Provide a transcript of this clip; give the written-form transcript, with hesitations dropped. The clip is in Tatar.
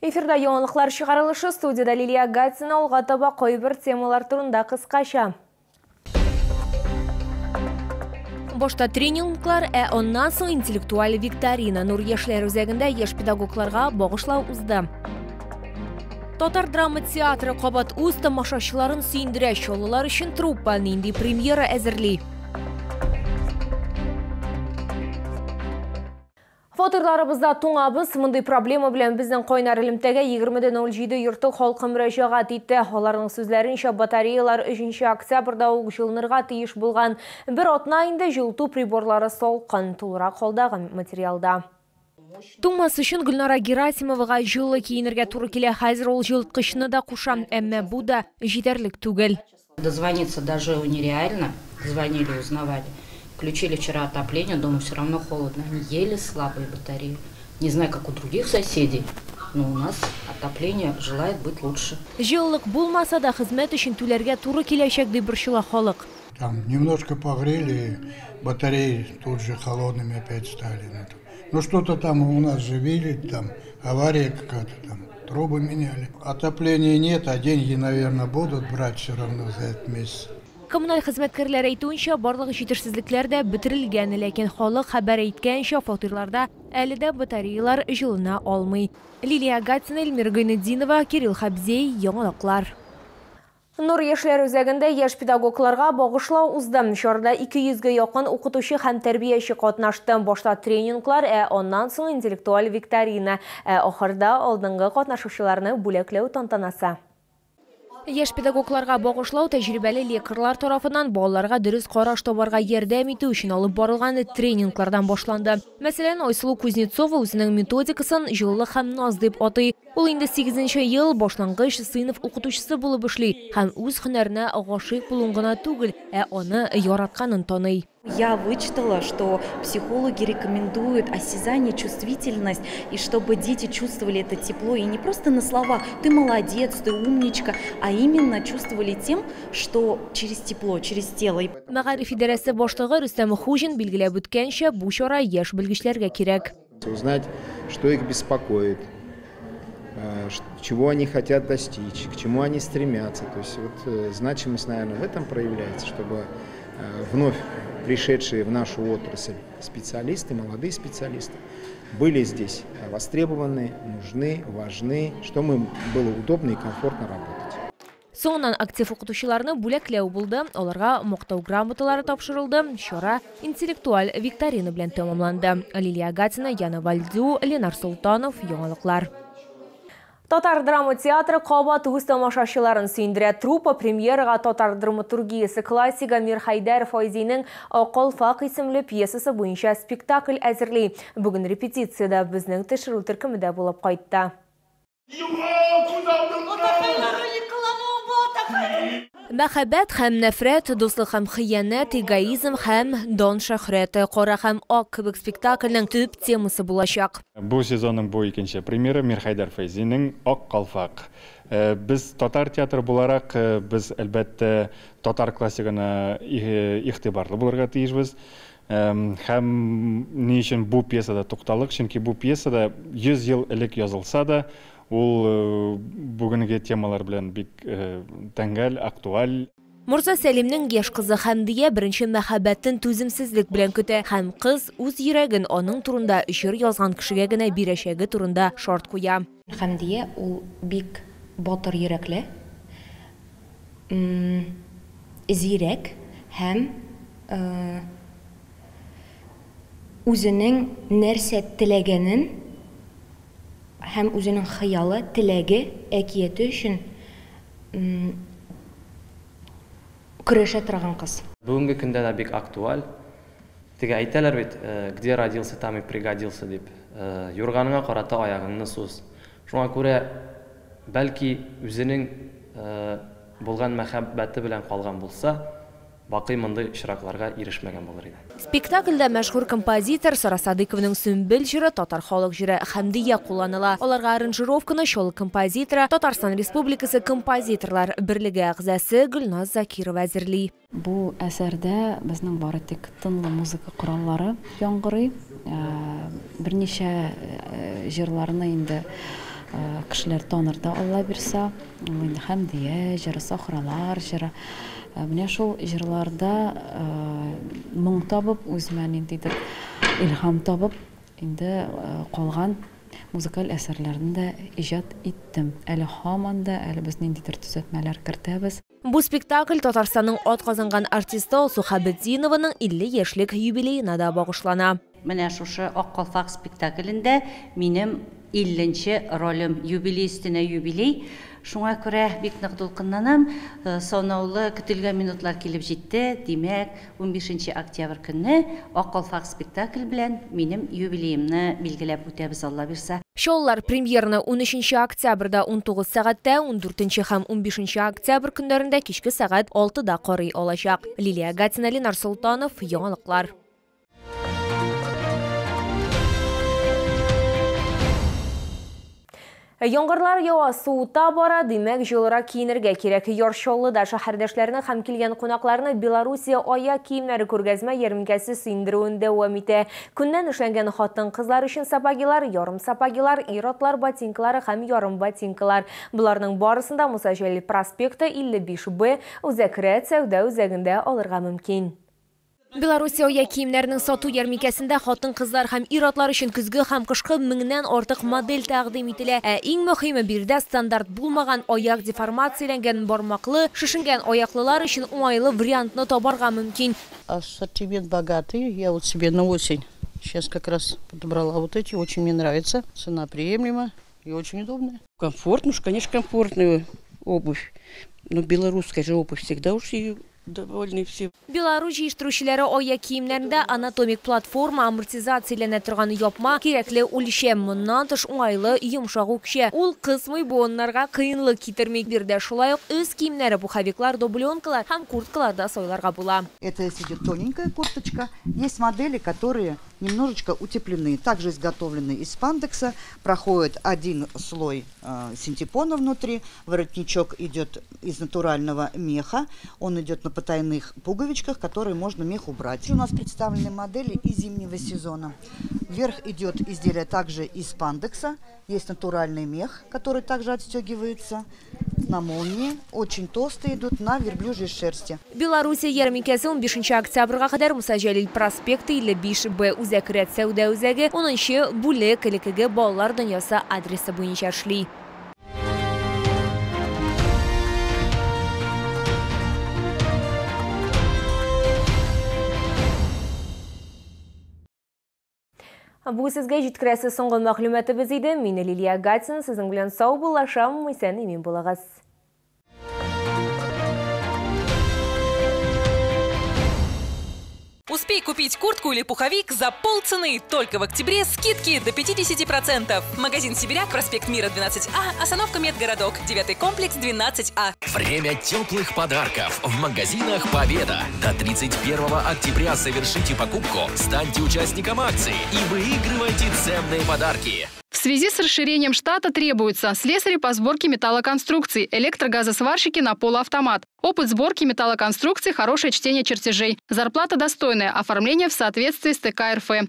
Эфирда яңалыклар чыгарылышы, студияда Лилия Гатина. Алга таба кайбер темалар турында кыскача. Башта тренинглар, ә аннан соң интеллектуаль викторина. Нур яшьләр үзәгендә яшь педагогларга багышлау узды. Татар драма театры кабат үз тамашачыларын сөендерә. Чаллылар өчен труппа нинди премьера әзерли? Фатирларыбызда туңабыз. Мондый проблема белән безнең кайнар элемтәгә 20.07 йорты халкы мөрәҗәгать итте. Аларның сүзләренчә, батареялар 3 октябрьдә үк җылынырга тиеш булган. Бер атна инде җылыту приборлары салкын. Тулырак алдагы материалда. Туңмас өчен Гөлнара Герасимовага җылы киенергә туры килә. Хәзер ул җылыткычны да куша, әмма бу да җитәрлек түгел. Дозвониться даже нереально. Звонили, узнавали. Включили вчера отопление, дома все равно холодно. Они еле слабые батареи. Не знаю, как у других соседей, но у нас отопление желает быть лучше. Җылылык булмаса да хезмәт өчен түләргә туры киләчәк дип борчыла халык. Там немножко погрели, батареи тут же холодными опять стали. Ну что-то там у нас же видели, там авария какая-то, там трубы меняли. Отопления нет, а деньги, наверное, будут брать все равно за этот месяц. Коммуналь хезмәткәрләр әйтүенчә, барлык җитешсезлекләр дә бетерелгән, ләкин халык хәбәр әйткәнчә, фатирларда әле дә батареялар җылына алмый. Лилия Гатина, Эльмира Гайнетдинова, Кирилл Хабзей, Яңалыклар. Нур яшьләр үзәгендә яшь педагогларга багышлау узды. Чарада 200гә якын укытучы һәм тәрбияче катнашты. Башта тренинглар, ә аннан соң интеллектуаль викторина, ә ахырда алдынгы катнашучыларны бүләкләү тантанасы. Яшь педагогларга багышлау тәҗрибәле лекторлар тарафыннан балаларга дөрес караш табарга ярдәм итү өчен алып барылган тренинглардан башланды. Мәсәлән, Айсылу Кузнецова үзенең методикасын җылылык һәм наз дип атый. Ул инде 8 ел башлангыч сыйныф укытучысы булып эшли һәм үз һөнәренә гашыйк булуын гына түгел, ә аны яратканын таный. Я вычитала, что психологи рекомендуют осязание, чувствительность, и чтобы дети чувствовали это тепло, и не просто на слова «ты молодец, ты умничка», а именно чувствовали тем, что через тепло, через тело. Мәгариф идарәсе башлыгы Рөстәм Хуҗин билгеләп үткәнчә, бу чара яшь белгечләргә кирәк. Узнать, что их беспокоит, чего они хотят достичь, к чему они стремятся. То есть вот значимость, наверное, в этом проявляется, чтобы вновь пришедшие в нашу отрасль специалисты, молодые специалисты, были здесь востребованы, нужны, важны, чтобы им было удобно и комфортно работать. Соңыннан актив укытучыларны бүләкләү булды, аларга мактау грамоталары тапшырылды, чара интеллектуаль викторина белән тәмамланды. Лилия Гатина, Яна Вальдю, Ленар Солтанов, Яңалыклар. Татар драма театры кабат үз тамашачыларын сөендерә. Труппа премьерага татар драматургиясе классигы Мирхәйдәр Фәйзинең Ак калфак исемле пьесасы буенча спектакль әзерли. Бүген репетициядә безнең төшерү төркеме дә булып кайтты. Мәхәббәт һәм нәфрәт, дуслык һәм хыянәт, эгоизм һәм дан шөһрәте, кара һәм ак кебек спектакльнең төп темасы булачак. Бу сезонның бу икенче премьера Мирхәйдәр Фәйзинең Ак калфак. Без татар театры буларак, без әлбәттә татар классигына игътибарлы булырга тиешбез. Һәм ни өчен бу пьесада тукталык? Чөнки бу пьесада 100 ел элек язылса да, ул бүгенге темалар белән бик тәңгәл, актуаль. Морза Сәлимнең яшь кызы Хәмдия беренче мәхәббәтен түземсезлек белән көтә һәм кыз үз йөрәген аның турында җыр язган кешегә генә бирәчәге турында шарт куя. Хәмдия ул бик батыр йөрәкле, зирәк һәм үзенең нәрсә теләгәнен һәм үзенең хыялы, теләге, әкияте өчен көрәшә торган кыз. Бүгенге көндә дә бик актуаль. Теге әйтәләр бит, где родился, там и пригодился дип. Юрганыңа карата аягыңны суз. Шуңа күрә бәлки үзенең булган мәхәббәте белән калган булса, Бакый мондый очракларга ирешмәгән булыр иде. Спектакльдә мәшһүр композитор Сара Садыйкованың Сөмбел җыры, татар халык җыры Хәмдия кулланыла. Аларга аранжировканы Чаллы композиторы, Татарстан Республикасы композиторлар берлеге әгъзасы Гөлназ Закирова әзерли. Бу әсәрдә безнең бары тик тынлы музыка кораллары яңгырый. Берничә җырларны инде Кешеләр таныр да, Алла бирсә. Ул инде Хәмдия җыры, Сахралар җыры. Менә шул җырларда моң табып, үземә ниндидер илһам табып, инде калган музыкаль әсәрләрне дә иҗат иттем. Әле һаман да, әле без ниндидер төзәтмәләр кертәбез. Бу спектакль Татарстанның атказанган артисты Алсу Хәбетдинованың 50 яшьлек юбилеена да багышлана. Менә шушы Ак калфак спектаклендә минем 50-нче ролем, юбилей өстенә юбилей. Шуңа күрә бик нык дулкынланам. Санаулы көтелгән минутлар килеп җитте. Димәк, 15 октябрь көнне Ак калфак спектакль белән минем юбилеемны билгеләп үтәбез, Алла бирса. Чаллылар премьераны 13 октябрьдә 19 сәгатьтә, 14 һәм 15 октябрь көннәрендә кичке сәгать 6-да карый алачак. Лилия Гатина, Ленар Солтанов, Яңалыклар. Яңгырлар ява, суыта бара, димәк, җылырак киенергә кирәк. Яр Чаллыда шәһәрдәшләрне һәм килгән кунакларны Белоруссия аяк киемнәре күргәзмә ярминкәсе сөендерүен дәвам итә. Күннән эшләнгән хатын-кызлар өчен сапогилар, ярым сапогилар, ир-атлар ботинкалары һәм ярым ботинкалар. Боларның барысын да Муса Җәлил проспекты 55Б Үзәк рәт сәүдә үзәгендә алырга мөмкин. Белоруссия аяк киемнәренең сату ярминкәсендә хатын-кызлар һәм ир-атлар өчен көзге һәм кышкы меңнән артык модель тәкъдим ителә. Ә иң мөһиме, биредә стандарт булмаган аяк деформацияләнгән бармаклы, шешенгән аяклылар өчен уңайлы вариантны табарга мөмкин. Ассортимент богатый. Я вот себе на осень сейчас как раз подобрала вот эти. Очень мне нравится. Цена приемлема и очень удобная. Комфортно уж, конечно, комфортная обувь. Но белорусская же обувь всегда уж ее довольны все. Беларусь җыештыручылары аяк киемнәрендә анатомик платформа амортизацияләнә торган япма, кирәкле үлчәм, моннан тыш уңайлы йомшак үкчә. Ул кысмый, буыннарга кыенлык китерми. Биредә шулай ук өс киемнәре, пуховиклар, дубленкалар һәм курткалар да сайларга була. Это если идет тоненькая курточка. Есть модели, которые немножечко утеплены, также изготовлены из спандекса. Проходит один слой синтепона внутри. Воротничок идет из натурального меха. Он идет на потайных пуговичках, которые можно мех убрать. У нас представлены модели и зимнего сезона. Вверх идет изделие также из спандекса. Есть натуральный мех, который также отстегивается на молнии. Очень толстые идут на верблюжьей шерсти. Белоруссия ярминкәсе 15 октябрьгә кадәр Муса Җәлил проспекты 55Б Үзәк рәт сәүдә үзәге 10 бүлек элеккеге балалар дөньясы адресы буенча эшли. Бу сезгә җиткерәсе соңгы мәгълүматыбыз иде. Мин Лилия Гатина, сезнең белән саубуллашам. Исән имин булыгыз. Успей купить куртку или пуховик за полцены. Только в октябре скидки до 50%. Магазин «Сибиряк», проспект Мира, 12А, остановка Медгородок, 9 комплекс, 12А. Время теплых подарков в магазинах «Победа». До 31 октября совершите покупку, станьте участником акции и выигрывайте ценные подарки. В связи с расширением штата требуются слесари по сборке металлоконструкций, электрогазосварщики на полуавтомат, опыт сборки металлоконструкций, хорошее чтение чертежей, зарплата достойная, оформление в соответствии с ТК РФ.